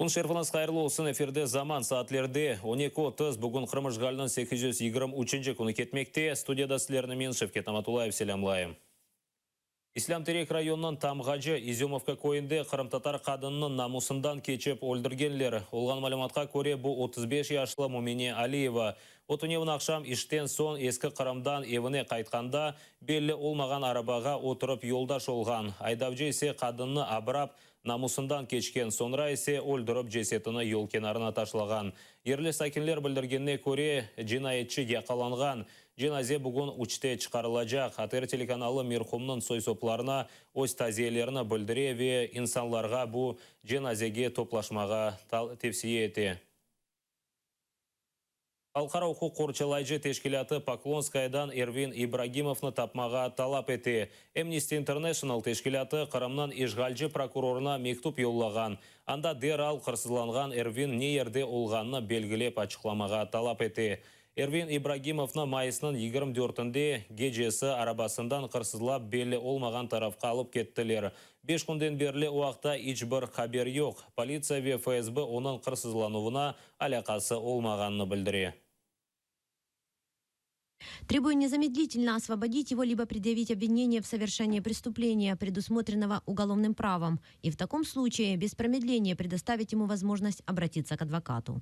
Kün şerfiñiz hayırlı olsun, efirde Zaman, saatlerde 12:30, bugün Qırım işğaliniñ 823-nci künü ketmekte. Studiyada sizlerni men, Şevket Namatullayev, selâmlayım. İslâm Terek rayonınıñ Tamğacı, İzümovka, köyünde qırımtatar qadınınıñ namusından keçip öldürgenler. Olğan malümatqa köre, bu 35 yaşlı Mümine Aliyeva. O tünevin aqşam işten soñ Eski Qırımdan evine qaytqanda, belli olmağan arabağa oturıp yoldaş olğan. Aydavcı ise qadınnı abırap, Namusından keçken, soñra ise öldürip cesetini yol kenarına taşlağan. Yerli sakinler bildirgenine köre, cinayetçi yaqalanğan. Cenaze bugün üçte çıqarılacaq. ATR telekanalı merhumnıñ soy-soplarına öz taziyelerini bildire ve insanlarğa bu cenazege toplaşmağa tevsiye ete. Halqara uquq qorçalayıcı teşkilâtı Poklonskayadan Ervin İbragimovnı tapmağa talap ete. Amnesty International teşkilâtı Qırımnıñ işğalci prokurorına mektüp yollağan. Anda deral qırsızlanğan Ervin ne yerde olğanını belgilep açıqlamağa talap ete. Ervin İbragimovnı mayısnıñ 24-nde gecesi arabasından qırsızlap belli olmağan tarafqa alıp kettiler. Beş künden berli o aqta iç bir haber yoq. Politsiya ve FSB onıñ qırsızlanuvına alâqası olmağanını bildire. Требую незамедлительно освободить его либо предъявить обвинение в совершении преступления, предусмотренного уголовным правом, и в таком случае без промедления предоставить ему возможность обратиться к адвокату.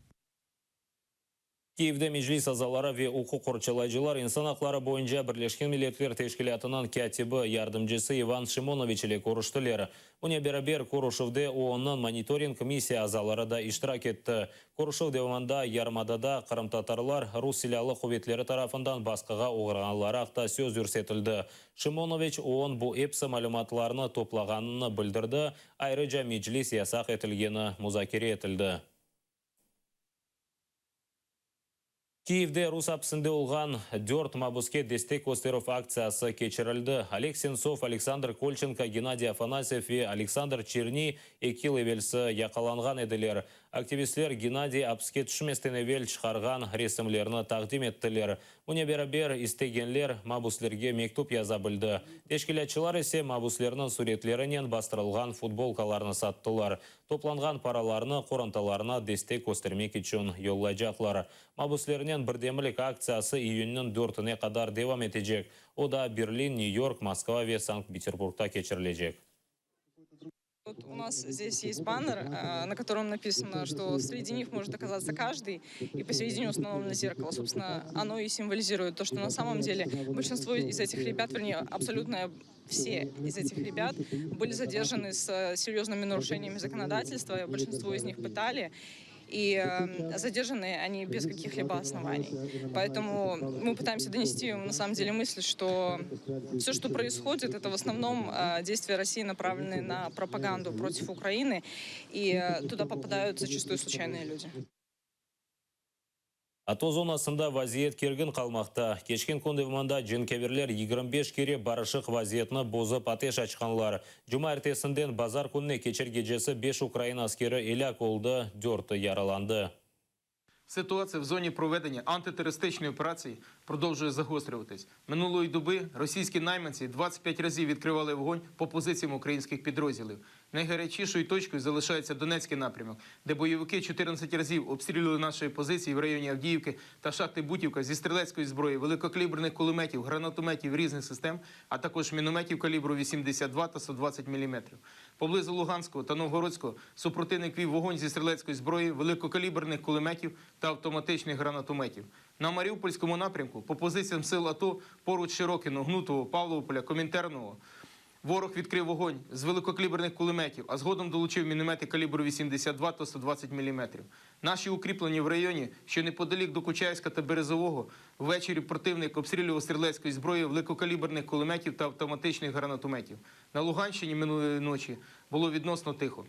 Kiyevde Meclis azaları ve uquq qorçalayıcılar İnsan aqları boyunca Birleşken Milletler Teşkilâtınıñ kâtibi yardımcısı İvan Şimonoviç ile körüştiler. Bunen beraber, körüşüvde OONnıñ monitoring missiya azaları da iştirak etti. Körüşüv devamında yarımadada qırımtatarlar rus silâlı quvetleri tarafından basqığa oğrağanları aqta söz yürsetildi. Şimonoviç OON bu episi malümatlarnı toplağanını bildirdi, ayrıca Meclis yasaq etilgeni muzakere etildi. Kiyevde rus apsinde olğan dört mabuske destek kösterüv aktsiyası keçirildi. Oleg Sentsov, Aleksandr Kolçenko, Gennadiy Afanasyev ve Aleksandr Çerniy eki yıl evelsi yaqalanğan ediler. Aktivistler Gennadiy apiske tüşmesten evel çıqarğan resimlerni taqdim ettiler. Bunen beraber, istegenler mabuslerge mektüp yaza bildi. Teşkilâtçılar ise mabuslerniñ süretlerinen bastırılğan futbolkalarnı sattılar. Toplanğan paralarnı qorantalarına destek köstermek içün yollaycaqlar. Mabuslernen birdemlik aktsiyası iyünniñ dörtüne qadar devam etecek. O da Berlin, Nyu-York, Moskva ve Sankt-Peterburgda keçirilecek. Вот у нас здесь есть баннер, на котором написано, что среди них может оказаться каждый, и посередине установлено зеркало. Собственно, оно и символизирует то, что на самом деле большинство из этих ребят, вернее, абсолютное все из этих ребят были задержаны с серьезными нарушениями законодательства, большинство из них пытали, и задержаны они без каких-либо оснований. Поэтому мы пытаемся донести на самом деле мысль, что все, что происходит, это в основном действия России, направленные на пропаганду против Украины, и туда попадают зачастую случайные люди. ATO zonasında vaziyet kergin qalmaqta. Keçken kün devamında cenkâverler 25 kere barışıq vaziyetni bozıp ateş açqanlar. Cumaertesinden bazar kününe keçer gecesi beş ukrain askeri elâk oldı, dörtü yaralandı. Ситуація в зоні проведення антитерористичної операції продовжує загострюватись. Минулої доби російські найманці 25 разів відкривали вогонь по позиціям українських підрозділів. Найгарячішою точкою залишається Донецький напрямок, де бойовики 14 разів обстрілювали наші позиції в районі Авдіївки та шахти Бутівка зі стрілецької зброї, великокаліберних кулеметів, гранатометів різних систем, а також мінометів калібру 82 та 120 мм. Поблизу Луганського та Новгородського супротивник вів вогонь зі стрілецької зброї, великокаліберних кулеметів та автоматичних гранатометів. На Маріупольському напрямку по позиціям сил АТО поруч Широкино, Гнутово, Павловополя, Комінтернового ворог відкрив вогонь з великокаліберних кулеметів, а згодом долучив міномети калібру 82 та 120 мм. Наші укріплення в районі, що неподалік Докучаєвська та Березового, ввечері противник обстрілював стрілецькою зброєю великокаліберних кулеметів та автоматичних гранатометів. На Луганщині минулої ночі було відносно тихо.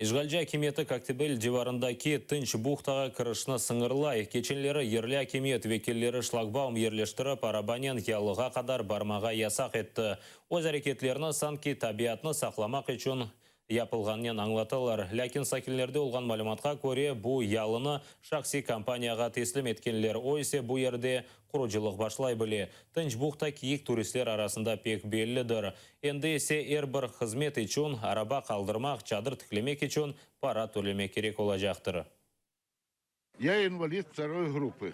İşğalci akimiyeti Koktebel civarındaki tınç buhtağa kirişni sıñırlay. Keçenleri yerli akimiyet vekilleri şlagbaum yerleştirip, arabanen yalığa qadar barmağa yasaq etti. Öz areketlerini sanki tabiatnı saqlamaq içün. yapılğanınen añlatalar. Lâkin sakinlerde olğan malümatqa köre, bu yalını şahsiy kompaniyağa teslim etkenler, o ise bu yerde qurucılıq başlay bile. Tınç Buhta kiyik turistler arasında pek bellidir. Endi ise er bir hızmet içün, araba qaldırmaq, çadır tiklemek içün para tölemek kerek olacaqtır. Я инвалид второй группы.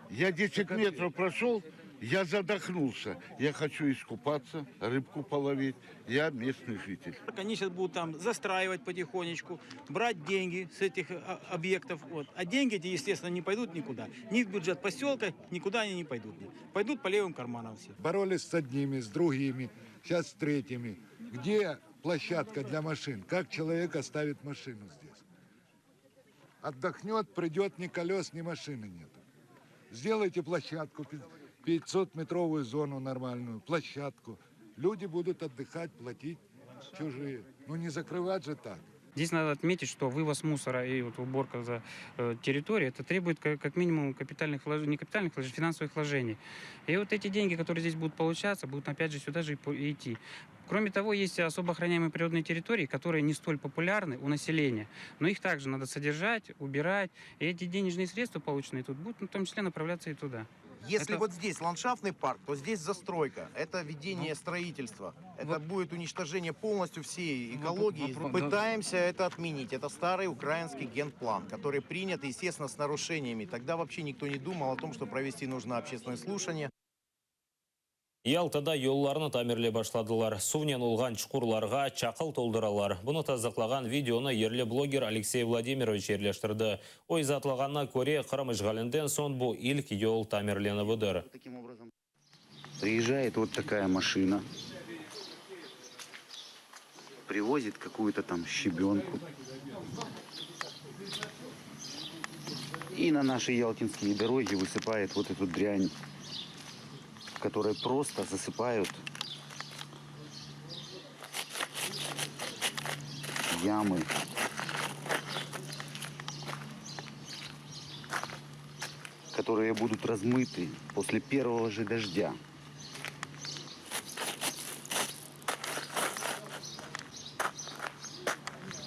Я 10 метров прошел, я задохнулся. Я хочу искупаться, рыбку половить. Я местный житель. Они сейчас будут там застраивать потихонечку, брать деньги с этих объектов. Вот. А деньги эти, естественно, не пойдут никуда. Ни в бюджет поселка, никуда они не пойдут. Пойдут по левым карманам все. Боролись с одними, с другими, сейчас с третьими. Где площадка для машин? Как человек оставит машину здесь? Отдохнет, придет, ни колес, ни машины нет. Сделайте площадку, 500-метровую зону нормальную, площадку. Люди будут отдыхать, платить чужие. Ну не закрывать же так. Здесь надо отметить, что вывоз мусора и вот уборка за территорией, это требует как минимум капитальных вложений, не капитальных вложений, финансовых вложений. И вот эти деньги, которые здесь будут получаться, будут опять же сюда же и идти. Кроме того, есть особо охраняемые природные территории, которые не столь популярны у населения, но их также надо содержать, убирать. И эти денежные средства, полученные тут, будут в том числе направляться и туда. Если Это вот здесь ландшафтный парк, то здесь застройка. Это ведение строительства. Это будет уничтожение полностью всей экологии. Пытаемся это отменить. Это старый украинский генплан, который принят, естественно, с нарушениями. Тогда вообще никто не думал о том, что провести нужно общественное слушание. Ялтада yollarnı tamirlep başladılar. Suvnen olğan çuqurlarğa çaqıl tolduralar. Bunı tasdıqlağan videonı yerli bloger Aleksey Vladimiroviç yerleştirdi. O izaatlağanına köre, Qırım işğalinden soñ bu ilk yol tamirlenüvidir. Приезжает вот такая машина, привозит какую-то там щебенку. И на наши ялтинские дороги высыпает вот эту дрянь, которой просто засыпают ямы. Которые будут размыты после первого же дождя.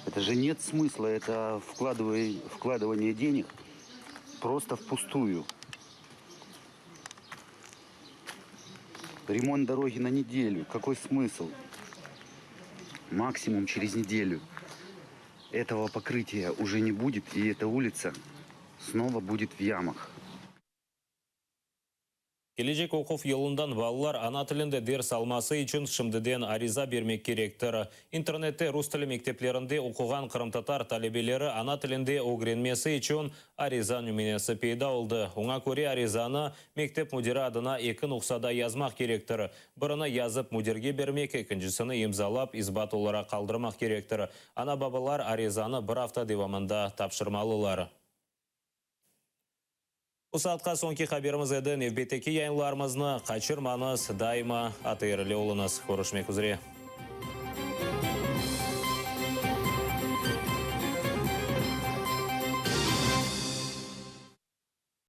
Это же нет смысла, это вкладывание денег просто впустую. Ремонт дороги на неделю. Какой смысл? Максимум через неделю этого покрытия уже не будет, и эта улица снова будет в ямах. Kelecek oquv yılından balalar ana tilinde ders alması içün şimdiden ariza bermek kerektir. İnternette rus tili mekteplerinde oquğan qırımtatar talebeleri ana tilinde ögrenmesi içün ariza nümünesi peyda oldı. Oña köre arizanı mektep müdiri adına eki nushada yazmaq kerektir. Birini yazıp müdirge bermek, ekincisini imzalap isbat olaraq qaldırmaq kerektir. Ana-babalar arizanı bir afta devamında tapşırmalılar. Bu saatqa soñki haberimiz edi. Nevbetteki yayınlarımıznı qaçırmañız, daima ATR ile oluñız. Körüşmek üzre.